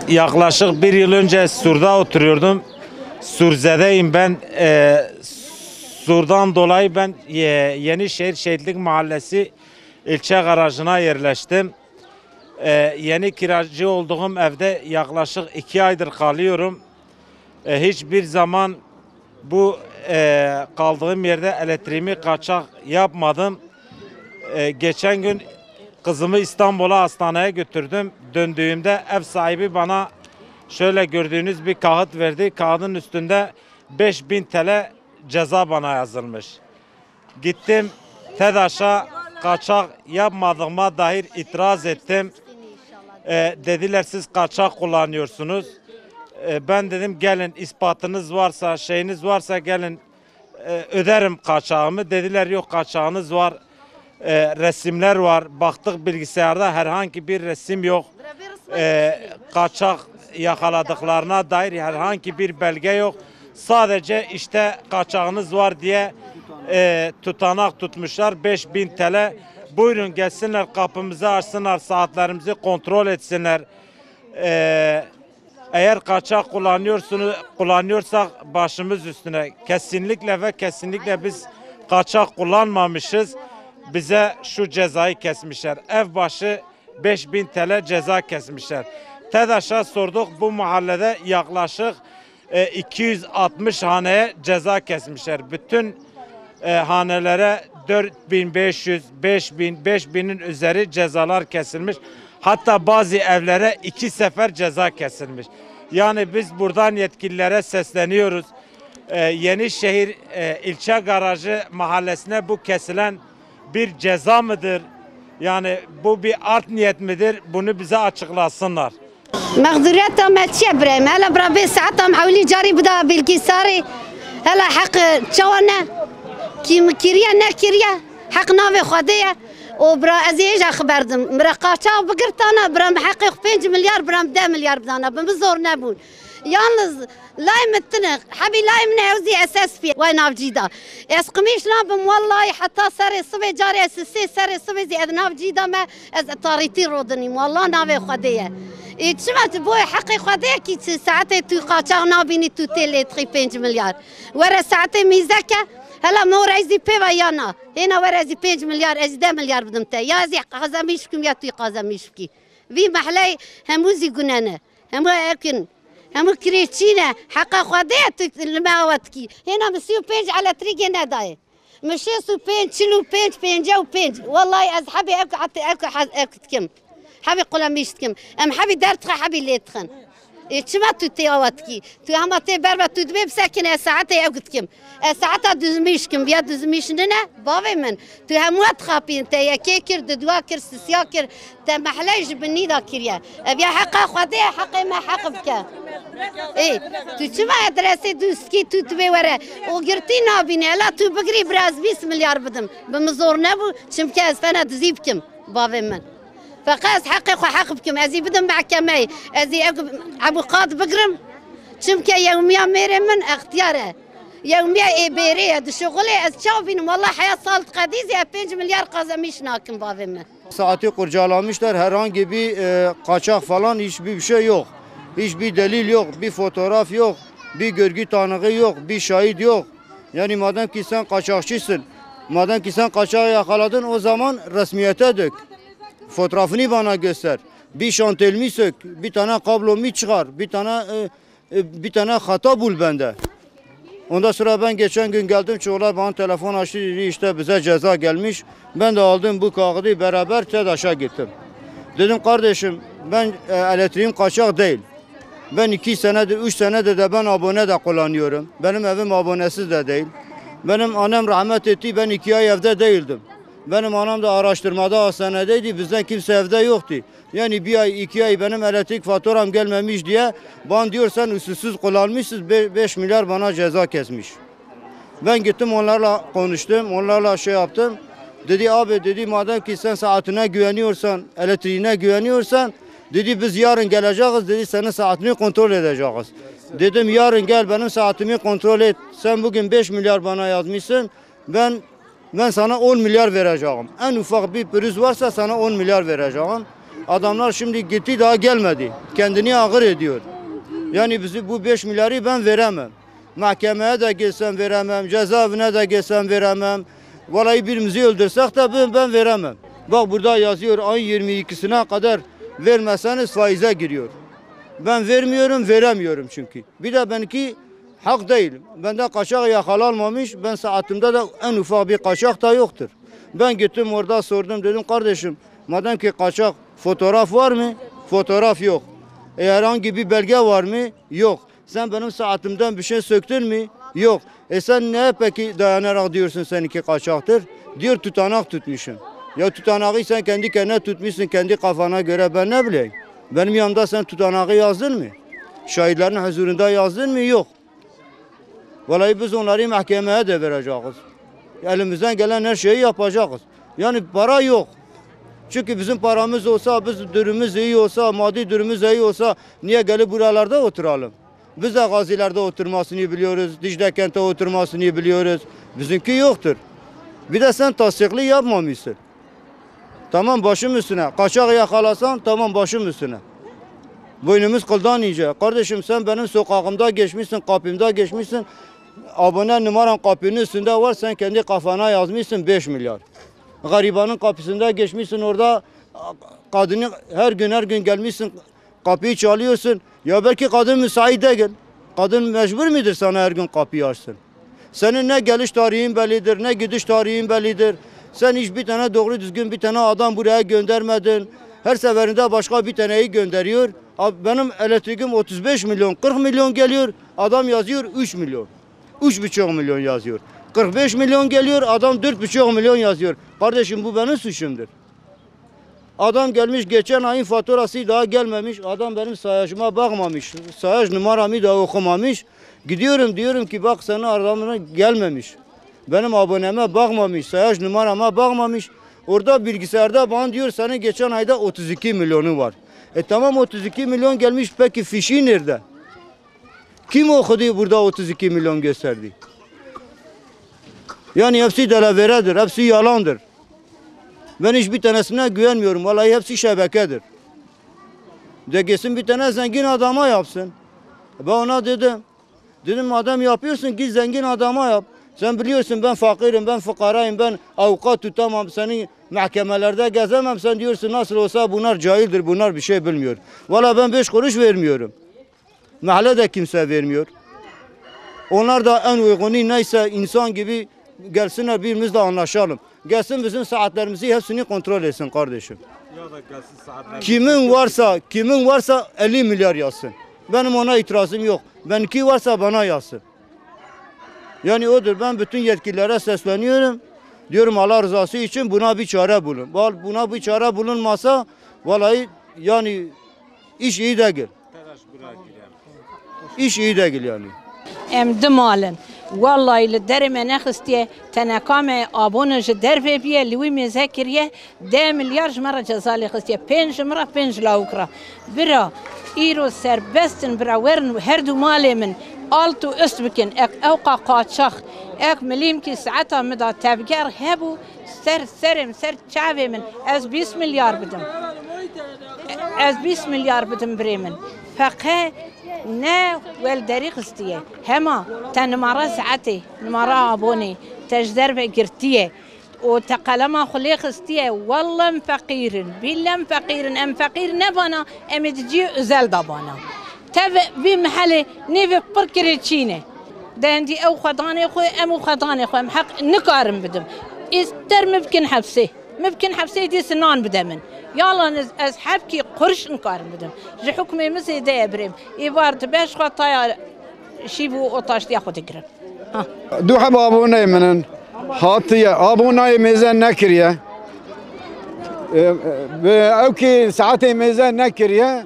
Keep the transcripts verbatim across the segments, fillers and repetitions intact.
Yaklaşık bir yıl önce Sur'da oturuyordum. Surzedeyim ben. E, Sur'dan dolayı ben, e, Yenişehir Şehitlik Mahallesi ilçe garajına yerleştim. E, yeni kiracı olduğum evde yaklaşık iki aydır kalıyorum. E, hiçbir zaman bu, e, kaldığım yerde elektriğimi kaçak yapmadım. E, geçen gün kızımı İstanbul'a hastaneye götürdüm. Döndüğümde ev sahibi bana şöyle gördüğünüz bir kağıt verdi. Kağıdın üstünde beş bin T L ceza bana yazılmış. Gittim TEDAŞ'a, kaçak yapmadığıma dair itiraz ettim. E, dediler, "Siz kaçak kullanıyorsunuz." E, ben dedim, "Gelin, ispatınız varsa, şeyiniz varsa gelin, e, öderim kaçağımı." Dediler, "Yok, kaçağınız var, e, resimler var." Baktık bilgisayarda, herhangi bir resim yok. E, kaçak yakaladıklarına dair herhangi bir belge yok. Sadece işte kaçağınız var diye, e, tutanak tutmuşlar, beş bin T L. Buyurun, gelsinler, kapımızı açsınlar, saatlerimizi kontrol etsinler. E, eğer kaçak kullanıyorsunuz, kullanıyorsak başımız üstüne. Kesinlikle ve kesinlikle biz kaçak kullanmamışız. Bize şu cezayı kesmişler. Ev başı beş bin T L ceza kesmişler. TEDAŞ'a sorduk, bu mahallede yaklaşık, e, iki yüz altmış haneye ceza kesmişler. Bütün, e, hanelere dört bin beş yüz, beş bin, beş binin üzeri cezalar kesilmiş. Hatta bazı evlere iki sefer ceza kesilmiş. Yani biz buradan yetkililere sesleniyoruz. E, Yenişehir, e, ilçe garajı mahallesine bu kesilen bir ceza mıdır? Yani bu bir art niyet midir? Bunu bize açıklasınlar. Mexduriyeta me çi ye birayê me? Hela bira vê saeta em hewlî carî bida bilgisayarê. Hela heq çawa ne? Kî min kiriye, nekiriye? Heq navê Xwedê ye. Û bira ez ê hêja xeber dim. Bira qaçax bigirtana, bira min heqê xwe pênc milyar, bira min deh milyar bidana. Bi min zor nebûn. Yalnız Layê min tune, hebî layê min ew zî S S P ye, wey navcî da. Ez qimîş nabim, wellahî heta serê sibê carê ez sê serê sibê zî ez navcî da me, ez tarîtî rodinîm, wallah navê Xwedê ye. Ê, çima tu boyê heqê Xwedê ye kî tu saetê tu qaçax nabînî tu tê lê dixî pênc milyar. Were saetê mîzeke, hela me were ez zî pê ve ya na. Hêna were ez zî pênc milyar, ez zî deh milyar bidim te. Ya ez ê qazemîş bikim ya tu qazemîş bikî. Vî mehleyê hemû zî gune ne. Hemû ew kin. Hemû kirêçî ne. Heqa Xwedê ye tu li me awa dikî. Hêna min sî û pênc eletrîkê nedayê. Min şêst û pênc, çil û pênc, pêncî û pênc. Wellahî ez hebî ew, ew, ew dikim. Hebî qulemîş dikim. Em hebî derdixe, hebî lê dixin. Ê, çima tu tê awa dikî? Tu hema tê ber ve tu dibê bisekine, ez saetê ew dikim. Ez saeta duzmîş kim, viya duzmîş nine, bavê min. Tu hemû dixapîn, te yekê kir, dudwa kir, sisiya kir, te mehley ji binî da kiriye. Ev ya heqa Xwedê ye, heqê me heq bike. Ê, tu çima adresê dûstkî tu dibê were? Û girtî nabîne, ela tu bigirî biraz bîst milyar bidim. Bi min zor nebû, çimke ez fena dizî bikim, bavê min. Feqet ez heqê xwe heq bikim, ez ê bidim mehkemeyê. Ez ê ev ebûqat bigrim. Çimke yewmiya mêrê min extiyar e. Yewmiya ê bêrê ye, dişuxulê ez çaw bînim. Wela heya sal diqedî zî ez pênc milyar qazemîş nakim bavê min. Saati kurcalamışlar, herhangi bir, e, kaçak falan hiçbir şey yok. Hiçbir delil yok, bir fotoğraf yok, bir görgü tanığı yok, bir şahit yok. Yani madem ki sen kaçakçısın, madem ki sen kaçağı yakaladın, o zaman resmiyete dök. Fotoğrafını bana göster. Bir şantelmi sök, bir tane kablomu çıkar, bir tane, e, e, bir tane hata bul bende. Ondan sonra ben geçen gün geldim, çocuklar bana telefon açtı, dedi işte bize ceza gelmiş. Ben de aldım bu kağıdı beraber TEDAŞ'a gittim. Dedim kardeşim ben, e, elektriğim kaçak değil. Ben iki senedir, üç senedir de ben abone de kullanıyorum. Benim evim abonesiz de değil. Benim annem rahmet etti, ben iki ay evde değildim. Benim anam da araştırmada hastanedeydi, bizden kimse evde yoktu. Yani bir ay, iki ay benim elektrik faturam gelmemiş diye bana diyor sen usulsüz kullanmışsınız, be-, beş milyar bana ceza kesmiş. Ben gittim onlarla konuştum, onlarla şey yaptım. Dedi, abi, dedi, madem ki sen saatine güveniyorsan, elektriğine güveniyorsan, dedi, biz yarın geleceğiz, dedi, senin saatini kontrol edeceğiz. Dedim, yarın gel, benim saatimi kontrol et. Sen bugün beş milyar bana yazmışsın. Ben ben sana on milyar vereceğim. En ufak bir pürüz varsa sana on milyar vereceğim. Adamlar şimdi gitti, daha gelmedi. Kendini ağır ediyor. Yani bizi bu beş milyarı ben veremem. Mahkemeye de gitsem veremem, cezaevine de gitsem veremem. Vallahi birimizi öldürsek de ben, ben veremem. Bak, burada yazıyor, ayın yirmi ikisine kadar vermeseniz faize giriyor. Ben vermiyorum, veremiyorum çünkü. Bir de benimki hak değil. Bende kaçak yakalanmamış, ben saatimde de en ufak bir kaçak da yoktur. Ben gittim orada sordum, dedim, kardeşim, madem ki kaçak, fotoğraf var mı? Fotoğraf yok. E, herhangi bir belge var mı? Yok. Sen benim saatimden bir şey söktün mü? Yok. E, sen neye peki dayanarak diyorsun seninki kaçaktır? Diyor, tutanak tutmuşsun. Ya tutanağı sen kendi kendine tutmuşsun, kendi kafana göre, ben ne bileyim. Benim yanımda sen tutanağı yazdın mı? Şahitlerin huzurunda yazdın mı? Yok. Vallahi biz onları mahkemeye de vereceğiz. Elimizden gelen her şeyi yapacağız. Yani para yok. Çünkü bizim paramız olsa, biz durumumuz iyi olsa, maddi durumumuz iyi olsa, niye gelip buralarda oturalım? Biz de Gazilerde oturmasını biliyoruz, Dicle Kent'te oturmasını biliyoruz. Bizimki yoktur. Bir de sen tasdikli yapmamışsın. Tamam, başım üstüne. Kaçak yakalasan, tamam, başım üstüne. Boynumuz kıldan ince. Kardeşim, sen benim sokağımda geçmişsin, kapımda geçmişsin. Abone numaran kapının üstünde var, sen kendi kafana yazmışsın beş milyar. Garibanın kapısında geçmişsin, orada kadını her gün, her gün gelmişsin, kapıyı çalıyorsun. Ya belki kadın müsait değil. Kadın mecbur mudur sana her gün kapıyı açsın? Senin ne geliş tarihin bellidir, ne gidiş tarihin bellidir. Sen hiç bir tane doğru düzgün bir tane adam buraya göndermedin. Her seferinde başka bir taneyi gönderiyor. Abi, benim elektriğim otuz beş milyon, kırk milyon geliyor. Adam yazıyor üç milyon. Üç buçuk milyon yazıyor. Kırk beş milyon geliyor, adam dört buçuk milyon yazıyor. Kardeşim, bu benim suçumdur. Adam gelmiş, geçen ayın faturası daha gelmemiş. Adam benim sayacıma bakmamış. Sayaç numaramı da okumamış. Gidiyorum, diyorum ki, bak, senin adamına gelmemiş. Benim aboneme bakmamış, sayaç numarama bakmamış. Orada bilgisayarda bana diyor, senin geçen ayda otuz iki milyonu var. E tamam, otuz iki milyon gelmiş, peki fişi nerede? Kim okudu burada otuz iki milyon gösterdi? Yani hepsi delaveredir, hepsi yalandır. Ben hiçbir tanesine güvenmiyorum. Vallahi hepsi şebekedir. De gitsin bir tane zengin adama yapsın. Ben ona dedim. Dedim, madem yapıyorsun, git zengin adama yap. Sen biliyorsun ben fakirim, ben fukarayım, ben avukat tutamam, seni mahkemelerde gezemem. Sen diyorsun nasıl olsa bunlar cahildir, bunlar bir şey bilmiyor. Valla ben beş kuruş vermiyorum. Mahallede kimse vermiyor. Onlar da en uygunu neyse insan gibi gelsinler, birimizle anlaşalım. Gelsin bizim saatlerimizi hepsini kontrol etsin kardeşim. Ya da gelsin saatler. Kimin varsa, kimin varsa elli milyar yazsın. Benim ona itirazım yok. Benimki varsa bana yazsın. Yani odur. Ben bütün yetkililere sesleniyorum. Diyorum Allah rızası için buna bir çare bulun. Bal-, buna bir çare bulunmasa vallahi yani iş iyi değil. İş iyi değil yani. Em du mal in. Wellahî li derê me nexistiye, teneka me abone ji dervê biye, li wî mêze kiriye, deh milyar ji me re ceza lê xistiye. Pênc ji min re, pênc ji lawik re. Bira, îro serbest in, bira, werin her du malê min alt û üst bikin. Ek ewqa qaçax, ek milîmkî saeta min da tevger hebû, ser serê min, ser çavê min, ez bîst milyar bidim. Ez bîst milyar bidim birê min. Feqe ne welderî xistiye. Hema te nimara saetê, nimara abonê, te ji derve girtiye. Û te qelema xwe lê xistiye. Wallah em feqîr in. Billah em feqîr in. Em feqîr nebana, em ê di cihê özel de bana. Tev vî mehelê nêvê pir kirê çî ne. Dendî ew xwedanê xwe, em û xwedanê xwe, em heq nikarin bidim. Îster min bikin hepsê. Min bikin hepsê dî sinan bide min. Yalan ez, ez hebkî qurş nikarin bidim. Ji hukmê min zêde ye birêm. Êvar dibe ji xwe taya şîv û o taştiya xwe digirim. Ha. Du heb aboneyê min in. Hatiye, abonayê mêze nekiriye. E, e, bi ew kî saetê mêze nekiriye.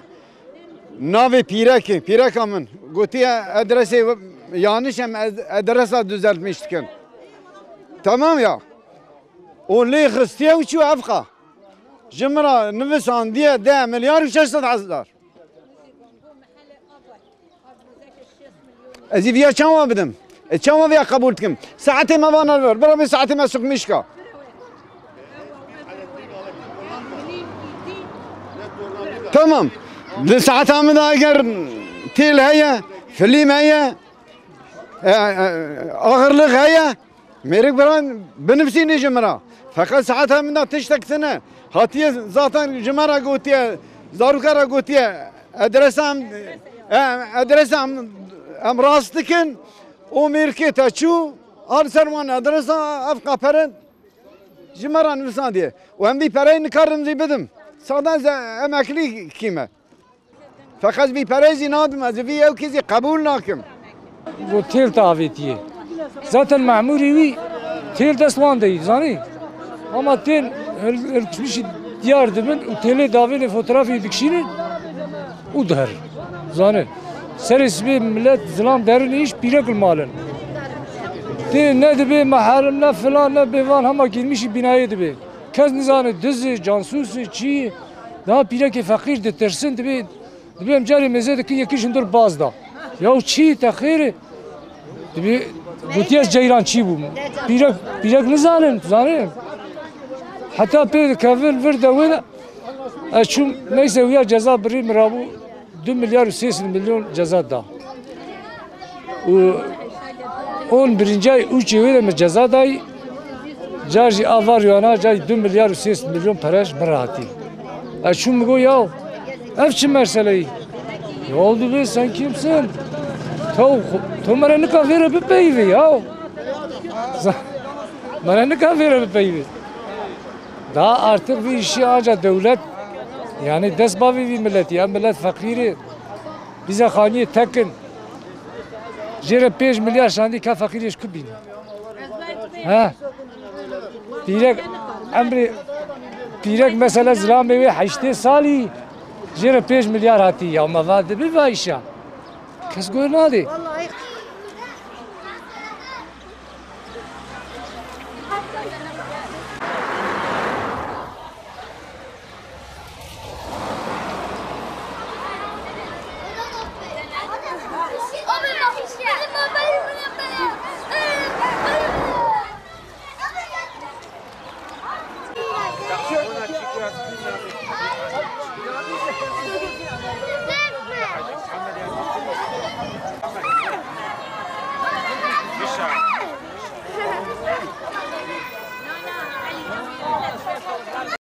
Navê pîrekê, pîreka min gotiye, adresê yanlış em ad-, adresa düzeltmiş dikin. Tamam ya. û lê xistiye û çû evqa. Ji min re nivisandiye deh milyar û şeş sed hezar. Ez ê viya çawa bidim? E, çawa viya qebûl dikim? Saetê me vana ver. Bira bê saetê me suqmîşka. Tamam. Di saeta min de eger têl heye, filîm heye, e, e, axirlik heye, mêrik biran binivîsînê ji min re. Feqet saeta min de tiştek tune. Hatiye zaten ji me re gotiye, zaroka re gotiye, adresa em, e, adresa em, em rast dikin. O mêrkê te çû, al ser wan adresa, ev qapere ji me re nivîsandiye. Û em vî pereyê nikarim zî bidim. Sadan ze emeklî kîme. Feqet vî pereyê zî nadim, ez vî ewkî zî qebûl nakim. Got têl te avêtiye. Zaten memûrî wî têl dest wan de yî, zanî? Ama tên hil-, hilkişmişî diyar dibin û têlê davênê fotografî dikişînin û diherin. Zanî? Serê sibê millet zilam derin îş pîrek li malin. Tê ne dibê meherim, ne filan, ne bêvan, hema girmişî bînayê dibê. Kes nizane diz e, cansûs e, çi ye? Daha pîrekê feqîr ditirsin, dibê, dibê em carê mêze dikin, yekî ji hundir baz da. Yaw çi te xêr e? Dibê gotiye ez ceyran çî bûm. Pîrek, pîrek nizanin, tu zanî? Heta pê dikevin vir de wê de. Ez çûm, neyse, wiya ceza birî min rabû. Du milyar û sê sed milyon ceza da. Û on birincay ûçê wê de min ceza dayî. Car jî a var yana cayî du milyar û sê sed milyon pere ji min re hatî. Ez çûm min got, yaw, ev çi meseleyî? Yaw dibê sen kîmsin? To, to me re nika vê re bipeyivî yaw. Me re nika vê re bipeyivî. Daha artık vî îşî anca dewlet, yani dest bavê vî miletî, ev milet feqîr e. Bîze xaniyê tek in. Jê re pênc milyar şandî ka feqîrê ji ku bîne? He? Pîrek, emrê, pîrek mesela zilamê wê heştê salî, jê re pênc milyar hatî. Ya me va dibi va îşa. Kes guh nadê.